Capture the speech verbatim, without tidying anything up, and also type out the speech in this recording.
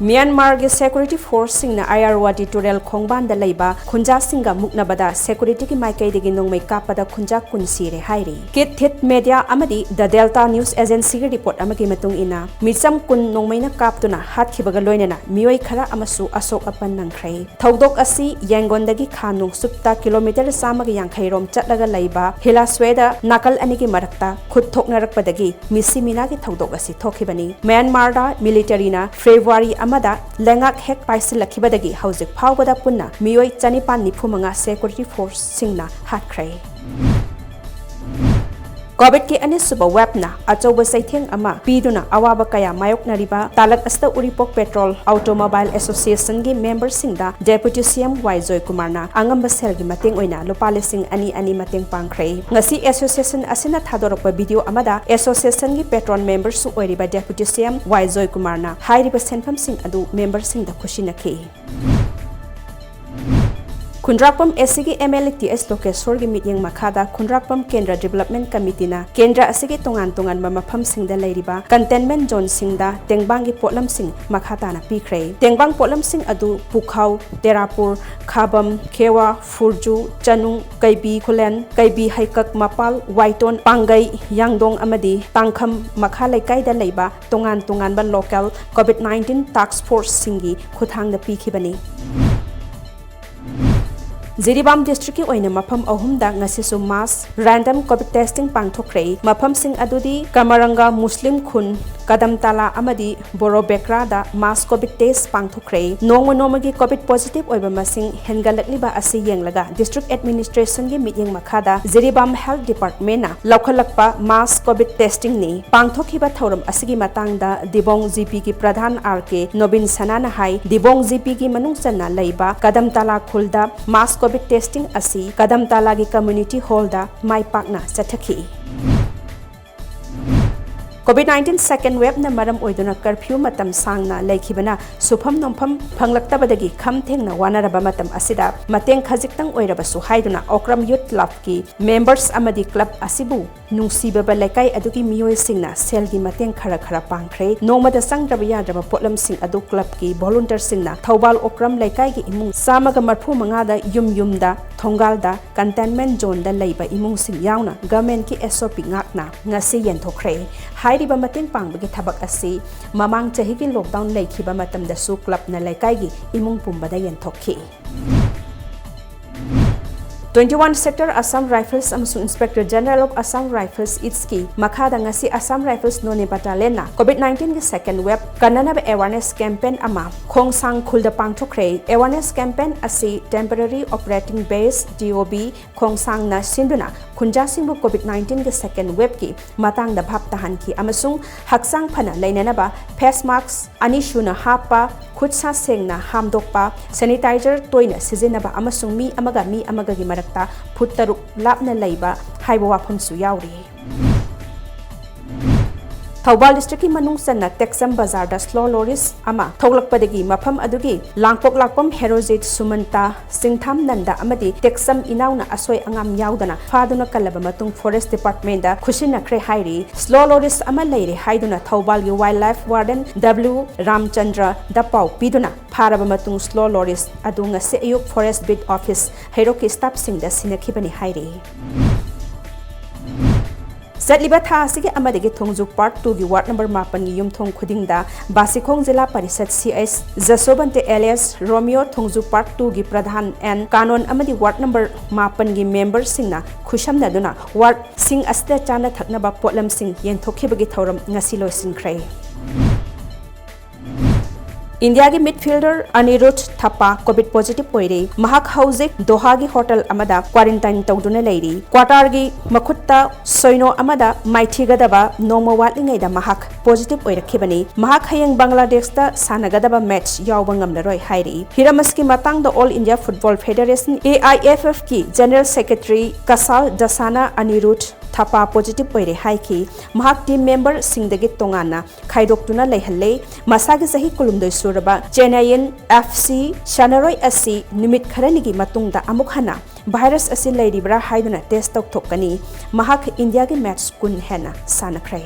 ꯃ꯭ꯌꯥꯟꯃꯥꯔꯒꯤ security ꯐꯣꯔꯁꯁꯤꯡꯅ ꯑꯥꯌꯥꯔꯋꯥꯗꯤ ꯇꯨꯔꯦꯜ ꯈꯣꯡꯕꯥꯟꯗ ꯂꯩꯕ ꯈꯨꯟꯖꯥꯁꯤꯡꯒ ꯃꯨꯛꯅꯕꯗ ꯁꯦꯀ꯭ꯌꯨꯔꯤꯇꯤꯒꯤ ꯃꯥꯏꯀꯩꯗꯒꯤ ꯅꯣꯡꯃꯩ ꯀꯥꯞꯄꯗ ꯈꯨꯟꯖꯥ ꯀꯨꯟ ꯁꯤꯔꯦ ꯍꯥꯏꯔꯤ꯫ ꯀꯤꯠ ꯊꯤꯠ ꯃꯦꯗꯤꯌꯥ ꯑꯃꯗꯤ ꯗ ꯗꯦꯜꯇꯥ ꯅ꯭ꯌꯨꯁ ꯑꯦꯖꯦꯟꯁꯤꯒꯤ ꯔꯤꯄꯣꯔꯠ ꯑꯃꯒꯤ ꯃꯇꯨꯡ ꯏꯟꯅ, ꯃꯤꯆꯝ ꯀꯨꯟ ꯅꯣꯡꯃꯩꯅ ꯀꯥꯞꯇꯨꯅ ꯍꯥꯠꯈꯤꯕꯒ ꯂꯣꯏꯅꯅ ꯃꯤꯑꯣꯏ ꯈꯔ ꯑꯃꯁꯨ ꯑꯁꯣꯛ ꯑꯄꯟ ꯅꯪꯈ꯭ꯔꯦ꯫ ꯊꯧꯗꯣꯛ ꯑꯁꯤ ꯌꯥꯡꯒꯣꯟꯗꯒꯤ ꯈꯥ ꯅꯣꯡꯆꯨꯞꯇ ꯀꯤꯂꯣꯃꯤꯇꯔ ꯆꯥꯝꯃꯒ ꯌꯥꯡꯈꯩ ꯔꯣꯝ ꯆꯠꯂꯒ ꯂꯩꯕ ꯍꯤꯂꯥꯁ꯭ꯋꯦꯗ ꯅꯥꯀꯜ ꯑꯅꯤꯒꯤ ꯃꯔꯛꯇ ꯈꯨꯠ ꯊꯣꯛꯅꯔꯛꯄꯗꯒꯤ ꯃꯤꯁꯤ ꯃꯤꯅꯥꯒꯤ ꯊꯧꯗꯣꯛ ꯑꯁꯤ ꯊꯣꯛꯈꯤꯕꯅꯤ꯫ ꯃ꯭ꯌꯥꯟꯃꯥꯔꯗ ꯃꯤꯂꯤꯇꯔꯤꯅ ꯐꯦꯕ꯭ꯔꯨꯋꯥꯔꯤ ꯑꯃꯗ ꯂꯩꯉꯥꯛ ꯍꯦꯛ ꯄꯥꯏꯁꯤꯜꯂꯛꯈꯤꯕꯗꯒꯤ ꯍꯧꯖꯤꯛ ꯐꯥꯎꯕꯗ ꯄꯨꯟꯅ ꯃꯤꯑꯣꯏ ꯆꯅꯤꯄꯥꯟ ꯅꯤꯐꯨ ꯃꯉꯥ ꯁꯦꯀ꯭ꯌꯨꯔꯤꯇꯤ ꯐꯣꯔꯁꯁꯤꯡꯅ ꯍꯥꯠꯈ꯭ꯔꯦ꯫ ꯀꯣꯚꯤꯗꯀꯤ ꯑꯅꯤꯁꯨꯕ ꯋꯦꯕꯅ ꯑꯆꯧꯕ ꯆꯩꯊꯦꯡ ꯑꯃ ꯄꯤꯗꯨꯅ ꯑꯋꯥꯕ ꯀꯌꯥ ꯃꯥꯌꯣꯛꯅꯔꯤꯕ ꯇꯥꯂꯛ ꯑꯁꯤꯗ ꯎꯔꯤꯄꯣꯛ ꯄꯦꯇ꯭ꯔꯣꯜ ꯑꯣꯇꯣꯃꯣꯕꯥꯏꯜ ꯑꯦꯁꯣꯁꯤꯌꯦꯁꯟꯒꯤ ꯃꯦꯝꯕꯔꯁꯤꯡꯗ ꯗꯦꯄ꯭ꯌꯨꯇꯤ ꯁꯤ ꯑꯦꯝ ꯋꯥꯏ ꯖꯣꯏꯀꯨꯃꯥꯔꯅ ꯑꯉꯝꯕ ꯁꯦꯜꯒꯤ ꯃꯇꯦꯡ ꯑꯣꯏꯅ ꯂꯨꯄꯥ ꯂꯤꯁꯤꯡ ꯑꯅꯤ ꯑꯅꯤ ꯃꯇꯦꯡ ꯄꯥꯡꯈ꯭ꯔꯦ꯫ ꯉꯁꯤ ꯑꯦꯁꯣꯁꯤꯌꯦꯁꯟ ꯑꯁꯤꯅ ꯊꯥꯗꯣꯔꯛꯄ ꯚꯤꯗꯤꯑꯣ ꯑꯃꯗ ꯑꯦꯁꯣꯁꯤꯌꯦꯁꯟꯒꯤ ꯄꯦꯇ꯭ꯔꯣꯟ ꯃꯦꯝꯕꯔꯁꯨ ꯑꯣꯏꯔꯤꯕ ꯗꯦꯄ꯭ꯌꯨꯇꯤ ꯁꯤ ꯑꯦꯝ ꯋꯥꯏ ꯖꯣꯏꯀꯨꯃꯥꯔꯅ ꯍꯥꯏꯔꯤꯕ ꯁꯦꯟꯐꯝꯁꯤꯡ ꯑꯗꯨ ꯃꯦꯝꯕꯔꯁꯤꯡꯗ ꯈꯨꯠꯁꯤꯟꯅꯈꯤ꯫ ꯈꯨꯟꯗ꯭ꯔꯥꯛꯄꯝ ꯑꯦꯁ ꯁꯤꯒꯤ ꯑꯦꯝ ꯑꯦꯜ ꯑꯦ ꯇꯤ ꯑꯦꯁ ꯂꯣꯀꯦꯁꯣꯔꯒꯤ ꯃꯤꯠꯌꯦꯡ ꯃꯈꯥꯗ ꯈꯨꯟꯗ꯭ꯔꯥꯛꯄꯝ ꯀꯦꯟꯗ꯭ꯔ ꯗꯤꯕꯦꯂꯞꯃꯦꯟ ꯀꯃꯤꯇꯤꯅ ꯀꯦꯟꯗ꯭ꯔ ꯑꯁꯤꯒꯤ ꯇꯣꯉꯥꯟ ꯇꯣꯉꯥꯟꯕ ꯃꯐꯝꯁꯤꯡꯗ ꯂꯩꯔꯤꯕ ꯀꯟꯇꯦꯟꯃꯦꯟ ꯖꯣꯟꯁꯤꯡꯗ ꯇꯦꯡꯕꯥꯡꯒꯤ ꯄꯣꯠꯂꯝꯁꯤꯡ ꯃꯈꯥ ꯇꯥꯅ ꯄꯤꯈ꯭ꯔꯦ꯫ ꯇꯦꯡꯕꯥꯡ ꯄꯣꯠꯂꯝꯁꯤꯡ ꯑꯗꯨ ꯄꯨꯈꯥꯎ, ꯇꯦꯔꯥꯄꯨꯔ, ꯈꯥꯕꯝ, ꯈꯦꯋꯥ, ꯐꯨꯔꯖꯨ, ꯆꯅꯨ, ꯀꯩꯕꯤ ꯈꯨꯂꯦꯟ, ꯀꯩꯕꯤ ꯍꯩꯀꯛ, ꯃꯄꯥꯜ, ꯋꯥꯏꯇꯣꯟ, ꯄꯥꯡꯒꯩ, ꯌꯥꯡꯗꯣꯡ ꯑꯃꯗꯤ ꯇꯥꯡꯈꯝ ꯃꯈꯥ ꯂꯩꯀꯥꯏꯗ ꯂꯩꯕ ꯇꯣꯉꯥꯟ ꯇꯣꯉꯥꯟꯕ ꯂꯣꯀꯦꯜ ꯀꯣꯚꯤꯗ ꯅꯥꯏꯟꯇꯤꯟ ꯇꯥꯛꯁ ꯐꯣꯔꯁꯁꯤꯡꯒꯤ ꯈꯨꯠꯊꯥꯡꯗ ꯄꯤꯈꯤꯕꯅꯤ꯫ ꯖꯤꯔꯤꯕꯥꯝ ꯗꯤꯁꯇ꯭ꯔꯤꯛꯀꯤ ꯑꯣꯏꯅ ꯃꯐꯝ ꯑꯍꯨꯝꯗ ꯉꯁꯤꯁꯨ ꯃꯥꯁ ꯔꯦꯟꯗꯝ ꯀꯣꯚꯤꯗ ꯇꯦꯁꯇꯤꯡ ꯄꯥꯡꯊꯣꯛꯈ꯭ꯔꯦ꯫ ꯃꯐꯝꯁꯤꯡ ꯑꯗꯨꯗꯤ ꯀꯃꯔꯪꯒ ꯃꯨꯁꯂꯤꯝ ꯈꯨꯟ, ꯀꯗꯝꯇꯥꯂꯥ ꯑꯃꯗꯤ ꯕꯣꯔꯣꯕꯦꯀ꯭ꯔꯥꯗ ꯃꯥꯁ ꯀꯣꯚꯤꯗ ꯇꯦꯁ ꯄꯥꯡꯊꯣꯛꯈ꯭ꯔꯦ꯫ ꯅꯣꯡꯃ ꯅꯣꯡꯃꯒꯤ ꯀꯣꯚꯤꯗ ꯄꯣꯖꯤꯇꯤꯚ ꯑꯣꯏꯕ ꯃꯁꯤꯡ ꯍꯦꯟꯒꯠꯂꯛꯂꯤꯕ ꯑꯁꯤ ꯌꯦꯡꯂꯒ ꯗꯤꯁꯇ꯭ꯔꯤꯛ ꯑꯦꯗꯃꯤꯅꯤꯁꯇ꯭ꯔꯦꯁꯟꯒꯤ ꯃꯤꯠꯌꯦꯡ ꯃꯈꯥꯗ ꯖꯤꯔꯤꯕꯥꯝ ꯍꯦꯜꯊ ꯗꯤꯄꯥꯔꯠꯃꯦꯟꯅ ꯂꯧꯈꯠꯂꯛꯄ ꯃꯥꯁ ꯀꯣꯚꯤꯗ ꯇꯦꯁꯇꯤꯡꯅꯤ꯫ ꯄꯥꯡꯊꯣꯛꯈꯤꯕ ꯊꯧꯔꯝ ꯑꯁꯤꯒꯤ ꯃꯇꯥꯡꯗ ꯗꯤꯕꯣꯡ ꯖꯤꯄꯤꯒꯤ ꯄ꯭ꯔꯙꯥꯟ ꯑꯥꯔ ꯀꯦ ꯅꯣꯕꯤꯟ ꯁꯅꯥꯅ ꯍꯥꯏ, ꯗꯤꯕꯣꯡ ꯖꯤꯄꯤꯒꯤ ꯃꯅꯨꯡ ꯆꯟꯅ ꯂꯩꯕ ꯀꯗꯝꯇꯥꯂꯥ ꯈꯨꯜꯗ ꯃꯥꯁ ꯀꯣꯚꯤꯗ ꯇꯦꯁꯇꯤꯡ ꯑꯁꯤ ꯀꯗꯝꯇꯥꯂꯥꯒꯤ ꯀꯝꯃ꯭ꯌꯨꯅꯤꯇꯤ ꯍꯣꯜꯗ ꯃꯥꯏ ꯄꯥꯛꯅ ꯆꯠꯊꯈꯤ꯫ COVID nineteen second wave ꯅ ꯃꯔꯝ ꯑꯣꯏꯗꯨꯅ curfew ꯃꯇꯝ ꯁꯥꯡꯅ ꯂꯩꯈꯤꯕꯅ ꯁꯨꯐꯝ ꯅꯣꯝꯐꯝ ꯐꯪꯂꯛꯇꯕꯗꯒꯤ ꯈꯝ ꯊꯦꯡꯅ ꯋꯥꯅꯔꯕ ꯃꯇꯝ ꯑꯁꯤꯗ ꯃꯇꯦꯡ ꯈꯖꯤꯛꯇꯪ ꯑꯣꯏꯔꯕꯁꯨ ꯍꯥꯏꯗꯨꯅ ꯑꯣꯀ꯭ꯔꯝ Youth Club ꯀꯤ members ꯑꯃꯗꯤ club ꯑꯁꯤꯕꯨ ꯅꯨꯡꯁꯤꯕꯕ ꯂꯩꯀꯥꯏ ꯑꯗꯨꯒꯤ ꯃꯤꯑꯣꯏꯁꯤꯡꯅ ꯁꯦꯜꯒꯤ ꯃꯇꯦꯡ ꯈꯔ ꯈꯔ ꯄꯥꯡꯈ꯭ꯔꯦ꯫ ꯅꯣꯡꯃꯗ ꯆꯪꯗ꯭ꯔꯕ ꯌꯥꯗ꯭ꯔꯕ ꯄꯣꯠꯂꯝꯁꯤꯡ ꯑꯗꯨ club ꯀꯤ volunteer ꯁꯤꯡꯅ ꯊꯧꯕꯥꯜ ꯑꯣꯀ꯭ꯔꯝ ꯂꯩꯀꯥꯏꯒꯤ ꯏꯃꯨꯡ ꯆꯥꯝꯃꯒ ꯃꯔꯐꯨ ꯃꯉꯥꯗ ꯌꯨꯝ ꯌꯨꯝꯗ ꯊꯣꯡꯒꯥꯜꯗ containment zone ꯗ ꯂꯩꯕ ꯏꯃꯨꯡꯁꯤꯡ ꯌꯥꯎꯅ government ꯀꯤ S O P ꯉꯥꯛꯅ ꯉꯁꯤ ꯌꯦꯟꯊꯣꯛꯈ꯭ꯔꯦ꯫ ꯍꯥꯏꯔꯤꯕ ꯃꯇꯦꯡ ꯄꯥꯡꯕꯒꯤ ꯊꯕꯛ ꯑꯁꯤ ꯃꯃꯥꯡ ꯆꯍꯤꯒꯤ lockdown ꯂꯩꯈꯤꯕ ꯃꯇꯝꯗꯁꯨ club ꯅ ꯂꯩꯀꯥꯏꯒꯤ ꯏꯃꯨꯡ ꯄꯨꯝꯕꯗ ꯌꯦꯟꯊꯣꯛꯈꯤ꯫ Twenty one Sector Assam Rifles ꯑꯃꯁꯨꯡ Inspector General of Assam Rifles ꯏꯠꯁꯀꯤ ꯃꯈꯥꯗ ꯉꯁꯤ Assam Rifles Noney Battalion ꯅ COVID nineteen ꯒꯤ second wave ꯀꯟꯅꯅꯕ awareness campaign ꯑꯃ ꯈꯣꯡꯁꯥꯡ ꯈꯨꯜꯗ ꯄꯥꯡꯊꯣꯛꯈ꯭ꯔꯦ꯫ Awareness campaign ꯑꯁꯤ Temporary Operating Base, T O B, ꯈꯣꯡꯁꯥꯡꯅ ꯁꯤꯟꯗꯨꯅ ꯈꯨꯟꯖꯥꯁꯤꯡꯕꯨ COVID nineteen ꯒꯤ second wave ꯀꯤ ꯃꯇꯥꯡꯗ ꯚꯥꯞ ꯇꯥꯍꯟꯈꯤ ꯑꯃꯁꯨꯡ ꯍꯛꯆꯥꯡ ꯐꯅ ꯂꯩꯅꯅꯕ face mask ꯑꯅꯤꯁꯨꯅ ꯍꯥꯞꯄ, ꯈꯨꯠ ꯁꯥ ꯁꯦꯡꯅ ꯍꯥꯝꯗꯣꯛꯄ, sanitizer ꯇꯣꯏꯅ ꯁꯤꯖꯤꯟꯅꯕ ꯑꯃꯁꯨꯡ ꯃꯤ ꯑꯃꯒ ꯃꯤ ꯑꯃꯒꯒꯤ ꯃꯔꯛꯇ ꯐꯨꯠ ꯇꯔꯨꯛ ꯂꯥꯞꯅ ꯂꯩꯕ ꯍꯥꯏꯕ ꯋꯥꯐꯝꯁꯨ ꯌꯥꯎꯔꯤ꯫ ꯊꯧꯕꯥꯜ district ꯀꯤ ꯃꯅꯨꯡ ꯆꯟꯅ ꯇꯦꯛꯆꯝ ꯕꯖꯥꯔꯗ slow lorries ꯑꯃ ꯊꯣꯛꯂꯛꯄꯗꯒꯤ ꯃꯐꯝ ꯑꯗꯨꯒꯤ ꯂꯥꯡꯄꯣꯛ ꯂꯥꯛꯄꯝ ꯍꯦꯔꯣꯖꯤꯠ, ꯁꯨꯃꯟꯇꯥ, ꯆꯤꯡꯊꯥꯝ ꯅꯟꯗ ꯑꯃꯗꯤ ꯇꯦꯛꯆꯝ ꯏꯅꯥꯎꯅ ꯑꯁꯣꯏ ꯑꯉꯥꯝ ꯌꯥꯎꯗꯅ ꯐꯥꯗꯨꯅ ꯀꯜꯂꯕ ꯃꯇꯨꯡ forest department ꯗ ꯈꯨꯠꯁꯤꯟꯅꯈ꯭ꯔꯦ ꯍꯥꯏꯔꯤ꯫ Slow lorries ꯑꯃ ꯂꯩꯔꯦ ꯍꯥꯏꯗꯨꯅ ꯊꯧꯕꯥꯜꯒꯤ wildlife warden W ꯔꯥꯝꯆꯟꯗ꯭ꯔꯗ ꯄꯥꯎ ꯄꯤꯗꯨꯅ ꯐꯥꯔꯕ ꯃꯇꯨꯡ slow lorries ꯑꯗꯨ ꯉꯁꯤ ꯑꯌꯨꯛ forest beat office ꯍꯩꯔꯣꯛꯀꯤ staff ꯁꯤꯡꯗ ꯁꯤꯟꯅꯈꯤꯕꯅꯤ ꯍꯥꯏꯔꯤ꯫ ꯆꯠꯂꯤꯕ ꯊꯥ ꯑꯁꯤꯒꯤ ꯑꯃꯗꯒꯤ ꯊꯣꯡꯖꯨ Part two ꯒꯤ ward number ꯃꯥꯄꯟꯒꯤ ꯌꯨꯝꯊꯣꯡ ꯈꯨꯗꯤꯡꯗ ꯕꯥꯁꯤꯈꯣꯡ ꯖꯤꯂꯥ ꯄꯔꯤꯁꯠ C H ꯖꯁꯣꯕꯟꯇ alias ꯔꯣꯃꯤꯌꯣ ꯊꯣꯡꯖꯨ Part two ꯒꯤ ꯄ꯭ꯔꯙꯥꯟ ꯑꯦꯟ ꯀꯥꯅꯣꯟ ꯑꯃꯗꯤ ward number ꯃꯥꯄꯟꯒꯤ member ꯁꯤꯡꯅ ꯈꯨꯠꯁꯝꯅꯗꯨꯅ ward ꯁꯤꯡ ꯑꯁꯤꯗ ꯆꯥꯅ ꯊꯛꯅꯕ ꯄꯣꯠꯂꯝꯁꯤꯡ ꯌꯦꯟꯊꯣꯛꯈꯤꯕꯒꯤ ꯊꯧꯔꯝ ꯉꯁꯤ ꯂꯣꯏꯁꯤꯟꯈ꯭ꯔꯦ꯫ ꯏꯟꯗꯤꯌꯥꯒꯤ midfielder ꯑꯅꯤꯔꯨꯗ ꯊꯥꯄꯥ COVID positive ꯑꯣꯏꯔꯦ꯫ ꯃꯍꯥꯛ ꯍꯧꯖꯤꯛ ꯗꯣꯍꯥꯒꯤ hotel ꯑꯃꯗ quarantine ꯇꯧꯗꯨꯅ ꯂꯩꯔꯤ꯫ ꯀ꯭ꯋꯥꯇꯥꯔꯒꯤ ꯃꯈꯨꯠꯇ ꯁꯣꯏꯅꯣ ꯑꯃꯗ ꯃꯥꯏꯊꯤꯒꯗꯕ ꯅꯣꯡꯃ ꯋꯥꯠꯂꯤꯉꯩꯗ ꯃꯍꯥꯛ positive ꯑꯣꯏꯔꯛꯈꯤꯕꯅꯤ꯫ ꯃꯍꯥꯛ ꯍꯌꯦꯡ ꯕꯪꯒ꯭ꯂꯥꯗꯦꯁꯇ ꯁꯥꯟꯅꯒꯗꯕ match ꯌꯥꯎꯕ ꯉꯝꯂꯔꯣꯏ ꯍꯥꯏꯔꯤ꯫ ꯍꯤꯔꯝ ꯑꯁꯤꯒꯤ ꯃꯇꯥꯡꯗ All India Football Federation, A I F F ꯀꯤ General Secretary ꯀꯁꯥꯜ ꯗꯁꯥꯅ ꯑꯅꯤꯔꯨꯗ ꯊꯥꯄꯥ positive ꯑꯣꯏꯔꯦ ꯍꯥꯏꯈꯤ꯫ ꯃꯍꯥꯛ team member ꯁꯤꯡꯗꯒꯤ ꯇꯣꯉꯥꯟꯅ ꯈꯥꯏꯗꯣꯛꯇꯨꯅ ꯂꯩꯍꯜꯂꯦ꯫ ꯃꯁꯥꯒꯤ ꯆꯍꯤ ꯀꯨꯟꯍꯨꯝꯗꯣꯏ ꯁꯨꯔꯕ Chennaiyin F C ꯁꯥꯟꯅꯔꯣꯏ ꯑꯁꯤ ꯅꯨꯃꯤꯠ ꯈꯔꯅꯤꯒꯤ ꯃꯇꯨꯡꯗ ꯑꯃꯨꯛ ꯍꯟꯅ virus ꯑꯁꯤ ꯂꯩꯔꯤꯕ꯭ꯔꯥ ꯍꯥꯏꯗꯨꯅ test ꯇꯧꯊꯣꯛꯀꯅꯤ꯫ ꯃꯍꯥꯛ ꯏꯟꯗꯤꯌꯥꯒꯤ match ꯀꯨꯟ ꯍꯦꯟꯅ ꯁꯥꯟꯅꯈ꯭ꯔꯦ꯫